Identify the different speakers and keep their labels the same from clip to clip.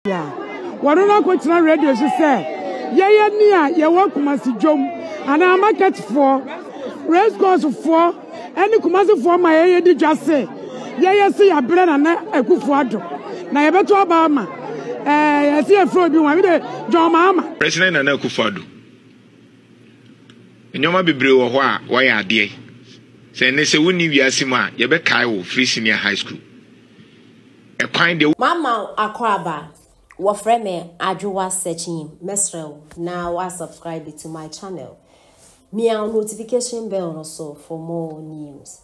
Speaker 1: A wɔno no akɔgyina radio so sɛ yɛyɛ ne a yɛwɔ Kumasi dwom anaa marketfoɔ, race coursefoɔ ɛne Kumasifoɔ ma yɛyɛ di dwa se yɛyɛ se yɛabrɛ Nana Akufo Addo na yɛbɛto aba ama ɛɛ yɛse yɛfrɛ obi wɔn de John Mahama.
Speaker 2: President Nana Akufo Addo, nneɛma bebree wɔ hɔ a wayɛ adeɛ. Sɛ ɛnnɛ sɛ wonni wiase mu a, yɛbɛkae wo firi senior high school. Ɛkwan deɛ.
Speaker 3: Mama wo akwaaba, wɔfrɛ me Adwoa Sekyim, mɛsrɛ wo na wa subscribe to my channel. Mia wo notification bell no so for more news.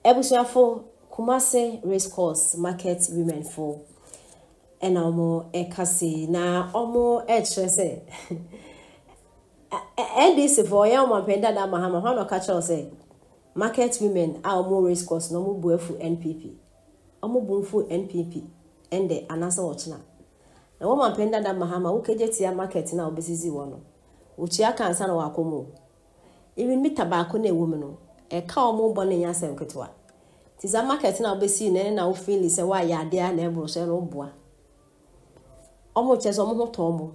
Speaker 3: Abusuafo, Kumasi Race Course Market Women fo ɛna wɔn ɛka sei na wɔn ɛkyerɛ sɛ NDC fo ɔyɛ ɔmanpanyin dada Mahama hɔ na ɔka kyerɛ sɛ market women a wɔn race course na wɔn bu afu NPP. Ɔmo bo mfuw NPP ndɛ anaasɛ ɔkyena. Na wo manpanin dada Mahama wo kegye tia market no a wobesisi hɔ no, wotua ka ansa na wakɔ mu o. Even meter baako no a ɛwɔ mu no, ɛka a ɔmo bɔ no nyɛ asɛm ketewa. Nti saa market no a wobesii no ɛne na wo feeli sɛ woayɛ adeɛ a na ɛboro so ɛno woboa. Ɔmo kyerɛ sɛ ɔmo ho tɔ ɔmo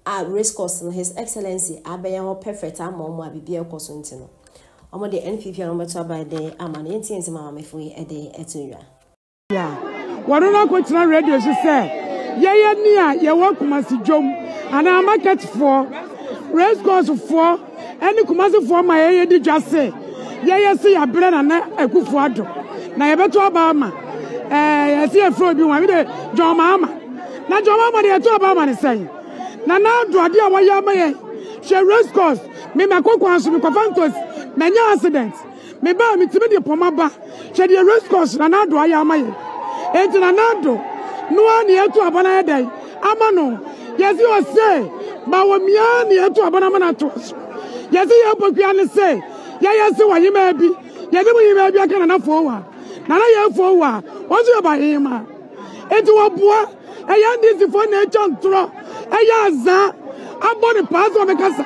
Speaker 3: a race course no his excellency abɛyɛ hɔ perfect ama ɔmo a biribiara ɛkɔ so nti no ɔmo de NPP a ɔmo bɛto aba de ama no. Yɛntie nsɛm a maamefo yi de ɛto dwa.
Speaker 1: A wɔno no akɔgyina radio so sɛ yɛyɛ ne a yɛwɔ Kumasi dwom anaa marketfoɔ, race coursefoɔ ɛne Kumasifoɔ ma yɛyɛ di dwa se yɛyɛ se yɛabrɛ Nana Akufo Addo na yɛbɛto aba ama ɛɛ yɛse yɛfrɛ obi wɔn de John Mahama na John Mahama de yɛto aba ama ne sɛn Nana Addo adeɛ a wɔyɛ ama yɛn hwɛ race course me mɛkɔ kwan so mekɔfa ntosi manya accident Me ba a metumi de pɔma ba. Hwɛ deɛ race course Nana Addo ayɛ ama yɛn. Enti Nana Addo no ara na yɛatu aba no ayɛ dɛn ama no. Yɛse ɔse Bawumia ara na yɛatu aba no ama no atoa so. Yɛse yɛn Pokuya no se yɛyɛ se ɔhemaa bi. Yɛne mo hemaa bi aka Nana Fowaa. Nana yɛn Fowaa, wɔn nso yɛ ɔbahemaa. Enti wɔboa. Ɛyɛ NDC foɔ na atwa ntorɔ ɛyɛ azaa abɔ ne paa sɛ ɔbɛkasa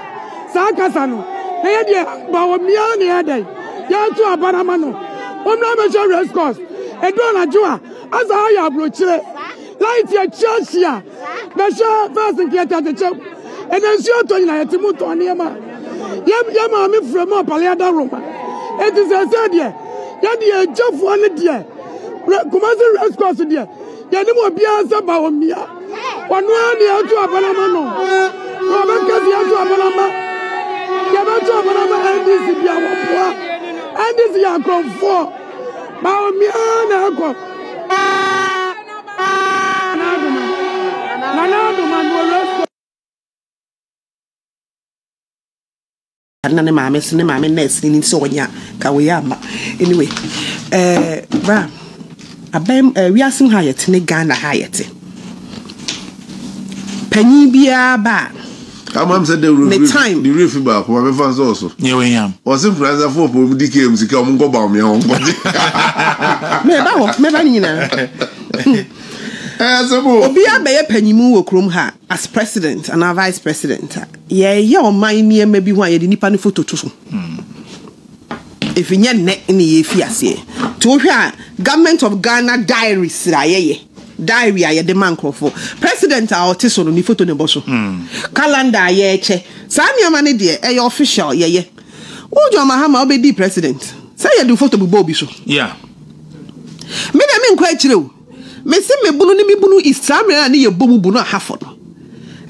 Speaker 1: saa kasa no na yɛ deɛ Bawumia na yɛ dɛn yɛto aba no ama no ɔmmra bɛhwɛ race course ɛdu anadwo a asa ayɛ aburokyire light akyiahyia bɛhwɛ fɛs nkeɛte akyekyɛm ɛna nsuo atɔ nyina yɛte mu tɔn nneɛma yɛ yɛ maame frɛ mu apale adaworoma enti sɛ sɛ deɛ yɛde agyafoɔ no deɛ Kumasi race course deɛ Yɛnim obiara sɛ Bawumia. Ɔno ara ne yɛto aba no ama no. Na ɔbɛka sɛ yɛto aba no ama. Yɛbɛto aba no ama NDC bia wɔboa. NDC yɛ akorɔmfoɔ. Bawumia na ɛkɔ. Nana Adoma. Nana Adoma no race
Speaker 4: Na ne maame so ne maame nurse ni sɛ ɔnya ka wei ama anyway ɛɛ eh, bra abɛn ɛɛ eh, wiase mu ha yɛte ne Ghana ha yɛte panyin biara ba
Speaker 5: a. Ama m sɛ dawuro
Speaker 4: ne time
Speaker 5: ne werɛ fi baako ma mefa nsɔɔ so.
Speaker 6: Nyɛ wei yam.
Speaker 5: Ɔse nkuransafoɔ pɔ ɔmo di KM sika ɔmo nkɔ Bawumia hɔ nkɔgye.
Speaker 4: Mɛba hɔ mɛba ne nyinaa.
Speaker 5: Ɛyɛ asɛm o.
Speaker 4: Obiara bɛyɛ panyimu wɔ kurom ha as president anaa vice president a. Yɛreyɛ ɔman nneɛma bi ho a, yɛde nnipa no foto to so. Efi nyɛ nnɛ na yɛrefi aseɛ. Nti wohwɛ a, Government of Ghana diaries a yɛyɛ, diary a yɛde ma nkurɔfoɔ, president a ɔte so no, ne foto na ɛbɔ so. Calendar a yɛrekyɛ, saa nneɛma no deɛ, ɛyɛ official, yɛyɛ. Wo John Mahama wobɛdii president, sɛ yɛde wo foto bobɔ obi so.
Speaker 6: Yeah.
Speaker 4: Me deɛ menkɔ akyire o. Mese me bunu ne me bunu east saa mmerɛ a ne yɛ bɔ mu bunu ahafo no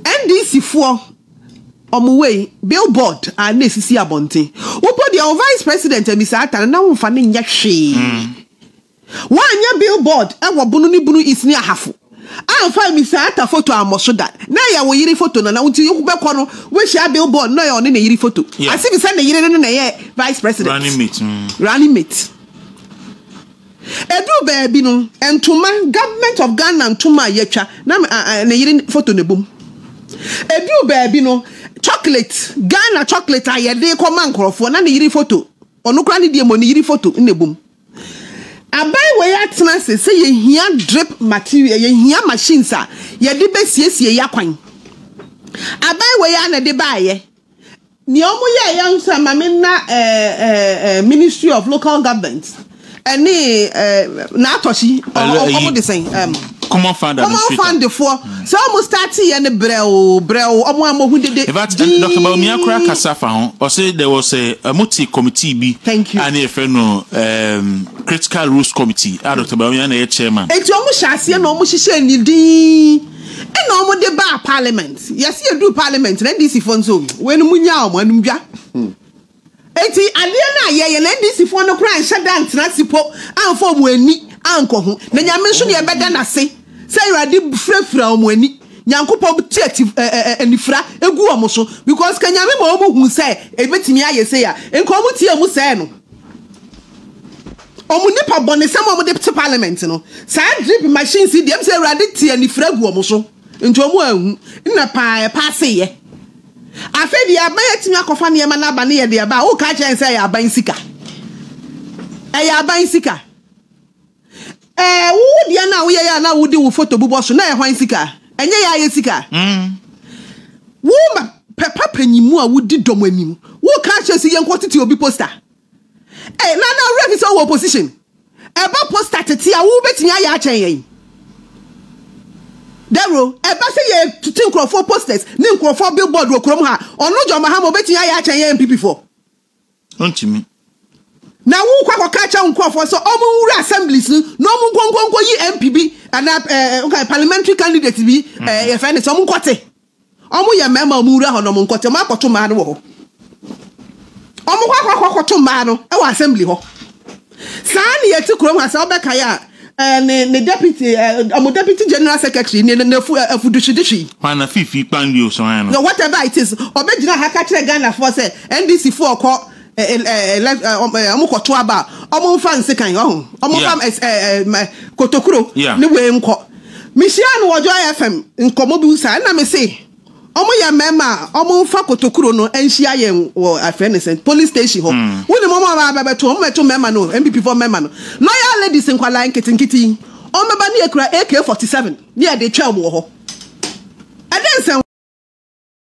Speaker 4: NDC foɔ ɔmo wei billboard a na esisi abɔnten wopɔ deɛ wo vice president Amisa Atta no na wo nfa no nyɛ hwee wanyɛ billboard ɛwɔ bunu ne bunu east ne ahafo amfa Amisa Atta photo ammɔ so da na ɛyɛ wo yere photo nana nti wobɛkɔ no wobɛhyia billboard na ɛyɛ ɔne ne yere photo as if sɛ ne yere no na ɛyɛ vice president
Speaker 6: running mate mm.
Speaker 4: running mate. Ɛduru baabi no, ntoma, government of Ghana ntoma a yɛatwa, na ne yere photo na ɛbom. Ɛduru baabi no, chocolate, Ghana chocolate a yɛde kɔma nkurɔfoɔ, na ne yere photo, ɔno koraa ne deɛ mmɔ ne yere photo na ɛbom. Aban wei atena ase sɛ yɛhia drip material, yɛhia machines a yɛde bɛsiesie yɛakwan. Aban wei ara na ɛde baeɛ. Nea ɔmo yɛɛyɛ nso a ma me nna ɛɛ ministry of local government ɛne ɛɛ n'atɔhye ɔmo de sɛn ɛɛm.
Speaker 6: Common Fund
Speaker 4: Common
Speaker 6: administrator.
Speaker 4: Fund foɔ sɛ ɔmo starte yɛ no brɛoo brɛoo ɔmo ammɔ ho dede
Speaker 6: In fact, Dr. Bawumia koraa
Speaker 4: dinn.
Speaker 6: kasa fa ho. Ɔse there was a ɔmo te committee bi
Speaker 4: Thank you.
Speaker 6: a ne yɛfrɛ no um, Critical Rules Committee a Dr. Bawumia na ɛyɛ chairman.
Speaker 4: Enti ɔmo hyɛ aseɛ na ɔmo hyehyɛɛ ne dinn ɛna ɔmo de baa parliament. Yɛse yɛduu parliament no NDC foɔ nso wei no mo nyaa ɔmo anom dwa. Enti adeɛ no a yɛyɛ no NDC foɔ no koraa anhyɛ da antena ase po amfa wɔn ani ankɔ ho. Na Nyame nso deɛ yɛbɛda no ase sɛ Awurade firafira wɔn ani. Nyankopɔn te ati ɛ ɛ anifira gu wɔn so because ka Nyame ma wɔn hu sɛ ɛbɛtumi ayɛ sei a, nka wɔn tiaa mu sɛɛ no. Wɔn nipa bɔnesɛm a wɔde te parliament no, saa drip machines yi deɛ ɛm sɛ Awurade te anifira gu wɔn so nti wɔn anhu. Nna paa ɛpaaseeɛ. Afei deɛ aban atumi akɔfa nneɛma no aba ne yɛde aba a, woka kyerɛ yɛn sɛ ɛyɛ aban sika. Ɛyɛ aban sika. Ɛɛ wo deɛ no a woyɛ yɛ a na wode wo foto bobɔ so na ɛyɛ hwan sika? Ɛnyɛ yɛ ayɛ sika. Wo ma pɛpa panyin mu a wodi dɔm anim, woka kyerɛ sɛ yɛnkɔ tete obi poster. Ɛɛ na na wura fi sɛ wowɔ opposition. Ɛba poster tete a, wo bɛtumi ayɛ akyɛn yɛn. Dawuro, ɛba sɛ yɛ tete nkurɔfoɔ posters ne nkurɔfoɔ billboard wɔ kurom ha, ɔno John Mahama ɔbɛtumi ayɛ akyɛn yɛn NPP foɔ?
Speaker 6: Ɔntumi.
Speaker 4: Na wo kɔ akɔka akyerɛ wo nkurɔfoɔ sɛ ɔmo nwura assemblies no na ɔmo nkɔ nkɔ nkɔ yi MP bi anaa ɛɛ eh, parliamentary candidate bi ɛɛ eh, yɛfrɛ ne sɛ ɔmo nkɔte. Ɔmo yɛ mmarima a ɔmo wura hɔ na ɔmo nkɔte, ɔmo akɔto mmaa no wɔ hɔ. Ɔmo kɔ akɔ akɔto mmaa no wɔ assembly hɔ. Saa na yɛte kurom ha sɛ ɔbɛkae a ɛɛ ne ne deputy ɛɛ ɔmo deputy general secretary ne ne afu afuduhwidihwi yi.
Speaker 6: Hwan na Fifi Kpandio sɛ hwan no?
Speaker 4: Whatever it is, ɔbɛgyina ha ka kyerɛ Ghanafoɔ sɛ NDC foɔ kɔ ɔmo kɔto aba a, ɔmo nfa nsekan, ɔho, ɔmo nfa kotokuro ne wei nkɔ. Mehyiaa no wɔ Joy FM nkɔmmɔ bi saa, ɛna mese ɔmo yɛ mmarima a ɔmo nfa kotokuro no nhyia yɛn wɔ afrɛ ne sɛn police station hɔ. Wonim ɔmo a ɔmo bɛto, ɔmo bɛto mmarima no, NPP foɔ mmarima no. Loyal ladies nkwadaa nketenkete yi, ɔmo bɛba ne yɛkura AK-47 ne yɛde twɛn ɔmo wɔ hɔ.